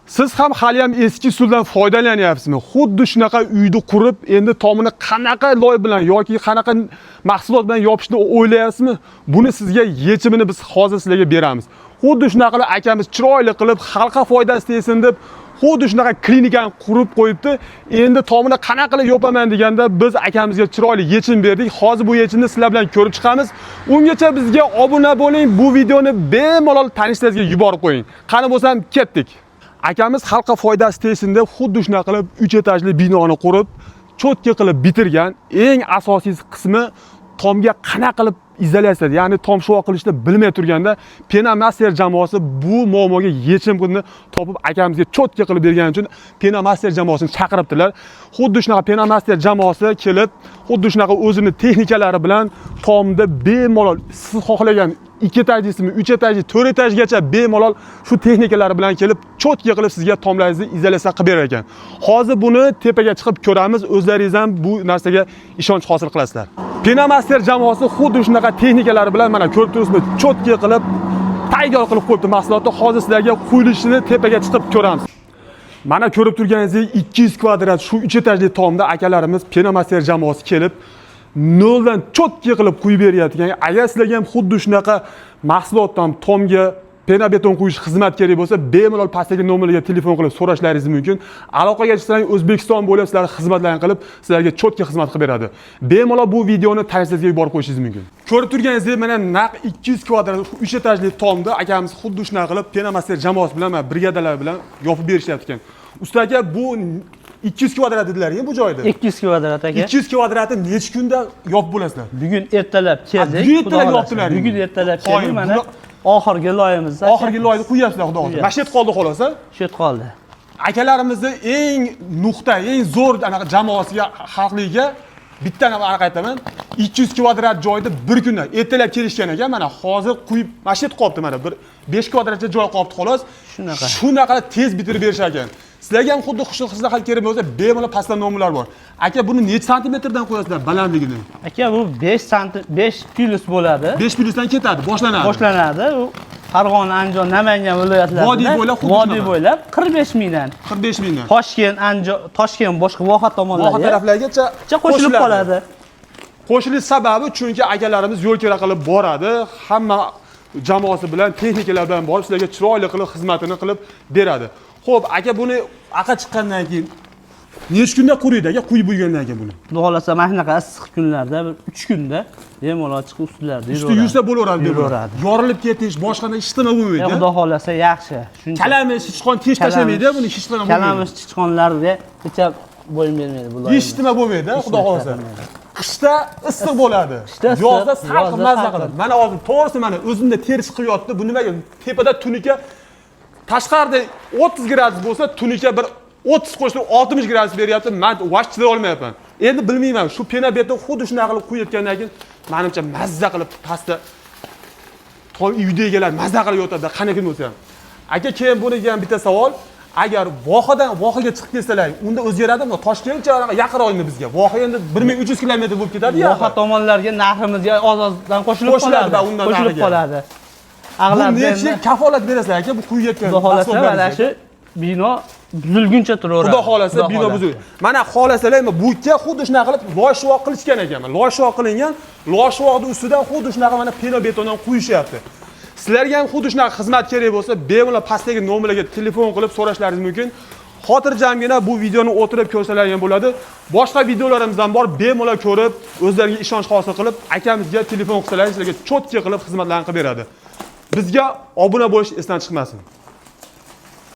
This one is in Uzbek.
Siz ham haliyam eski usuldan foydalanyapsizmi? Xuddi shunaqa uyni qurib, endi tomini qanaqa loy bilan yoki qanaqa mahsulot bilan yopishni o'ylayapsizmi? Buni sizga yechimini biz hozir sizlarga beramiz. Xuddi shunaqa qilib akamiz chiroyli qilib xalqqa foydasi tegsin deb xuddi shunaqa klinikani qurib qo'yibdi. Endi tomini qanaqa qilib yopaman deganda biz akamizga chiroyli yechim berdik. Hozir bu yechimni sizlar bilan ko'rib chiqamiz. Ungacha bizga obuna bo'ling, bu videoni bemalol tanishlaringizga yuborib qo'ying. Qani bo'lsam ketdik. Akamiz xalqqa foydasi tegsin deb xuddi shunaqa qilib 3 etajli binoni qurib, чётко qilib bitirgan. Eng asosiy qismi tomga qanaqa qilib izolyatsiya, ya'ni tom shuvoq qilishni bilmay turganda Pena Master jamoasi bu muammoga yechimini topib akamizga чётко qilib bergani uchun Pena Master jamoasini chaqiribdilar. Xuddi shunaqa Pena Master jamoasi kelib, xuddi shunaqa o'zini texnikalari bilan tomda bemalol siz xohlagan 2 etajlisimi, 3 etajli, 4 etajgacha bemalol shu texnikalari bilan kelib чётко qilib sizga tomlaringizni izolyatsiya qilib berar ekan. Hozir buni tepaga chiqib ko'ramiz, o'zlaringiz ham bu narsaga ishonch hosil qilasizlar. Pena Master jamoasi xuddi shunaqa texnikalari bilan mana ko'rib turibsizmi, чётко qilib tayyor qilib qo'yibdi mahsulotni. Hozir sizlarga quyilishini tepaga chiqib ko'ramiz. Mana ko'rib turganingizdek 200 kvadrat shu 3 etajli tomda akalarimiz Pena Master jamoasi kelib noldan чётко qilib quyib beryapti. Agar sizlarga ham xuddi shunaqa mahsulotdan tomga pena beton quyish xizmat kerak bo'lsa, bemalol pastdagi nomerga telefon qilib so'rashlaringiz mumkin. Aloqaga chiqsang, O'zbekiston bo'ylab sizlar xizmatlarni qilib, sizlarga чётко xizmat qilib beradi. Bemalol bu videoni tanishlaringizga yuborib qo'yishingiz mumkin. Ko'rib turganingizdek, mana naq 200 kvadrat 3 etajli tomda akamiz xuddi shunaqa qilib Pena Master jamoasi bilan mana brigadalar bilan yopib berishyapti ekan. Usta aka, bu 200 kvadrat dedilar bu joyda. 200 kvadrat aka. 200 kvadratni necha kunda yopib bo'lasizlar? Bugun ertalab keldik. Bugun ertalab Xudo xohlasa. yopdilar. Bugun ertalab Qoyil, keldik, mana oxirgi loyimiz. Oxirgi loyni quyapsizlar, xudo xohlasa. Mana shu yerda qoldi xolos, a? Shu yerda qoldi. Akalarimizni eng nuqta, eng zo'r anaqa jamoasiga, xalqligiga bitta anaqa aytaman. 200 kvadrat joyda bir kunda ertalab kelishgan ekan. Mana hozir quyib, mana shu yerda qolibdi, mana bir 5 kvadratcha joy qolibdi xolos. Shunaqa. Shunaqa tez bitirib berishar ekan. Sizlarga ham xuddi shu xizmat kerak bo'lsa, bemalol pastda nomerlar bor. Aka, buni necha santimetrdan qo'yasizlar balandligini? Aka, bu 5 santi 5 plus bo'ladi. 5 plusdan ketadi, boshlanadi. Boshlanadi. U Farg'ona, Andijon, Namangan viloyatlarida Vodiy bo'ylab xuddi vodiy shunaqa. bo'ylab 45 mingdan. 45 mingdan. Toshkent, Andijon, Toshkent boshqa voha tomonlarga Voha taraflargacha qo'shilib qo'shiladi. qoladi. Qo'shilish sababi chunki akalarimiz yo'l kira qilib boradi, hamma jamoasi bilan, texnikalar bilan borib sizlarga chiroyli qilib xizmatini qilib beradi. Xo'p, aka, buni aqa chiqqandan keyin necha kunda quriydi aka, quyib bo'lgandan keyin buni? Xudo xohlasa mana shunaqa issiq kunlarda bir 3 kunda bemalol chiqib ustilarida Usti yursa bo'laveradi, Yuraveradi. Yorilib ketish, boshqa hech nima bo'lmaydi. Xudo xohlasa yaxshi. Shuncha Kalamish, sichqon tesh tashlamaydi, buni hech nima bo'lmaydi. Kalamish sichqonlarga hech ham bo'yin bermaydi bu loyimiz. Hech nima bo'lmaydi, xudo xohlasa. Qishda issiq bo'ladi. Qishda issiq, yozda salqin yozda mazza salqin. qiladi. Mana hozir to'g'risi mana o'zimda ter chiqib yotdi. Bu nimaga? Tepada tunuka tashqarida 30 gradus bo'lsa, tunuka bir 30 qo'shilib 60 gradus beryapti. Men vash chiday olmayapman. Endi bilmayman, shu pena betni xuddi shunaqa qilib quyayotgandan keyin menimcha mazza qilib pastda tom uyda egalar mazza qilib yotadi, qanday kun bo'lsa ham. Aka, keyin buni ham bitta savol. Agar vohadan vohaga chiqib ketsalar, unda o'zgaradimi? Toshkentcha anaqa yaqinroq endi bizga. Voha endi 1300 kilometr bo'lib ketadi-ya. Voha tomonlarga narximizga oz-ozdan qo'shilib Qo'shiladi qoladi. undan Qo'shilib nariga. qoladi. Bu Ag'lab necha kafolat berasizlar aka bu quyayotgan Xudo xohlasa mana mahsulotlaringizga? shu bino buzilguncha turaveradi. Xudo xohlasa bino buziladi. Mana xohlasalar bu yerga xuddi shunaqa qilib loy-shuvoq qilishgan ekan. Loy-shuvoq qilingan, loy-shuvoqni ustidan xuddi shunaqa mana peno betondan quyishyapti. Sizlarga ham xuddi shunaqa xizmat kerak bo'lsa, bemalol pastdagi nomerlarga telefon qilib so'rashlaringiz mumkin. Xotirjamgina bu videoni o'tirib ko'rsalar ham bo'ladi. Boshqa videolarimiz ham bor, bemalol ko'rib, o'zlariga ishonch hosil qilib, akamizga telefon qilsalar, sizlarga чётко qilib xizmatlarni qilib beradi. Bizga obuna bo'lish esdan chiqmasin.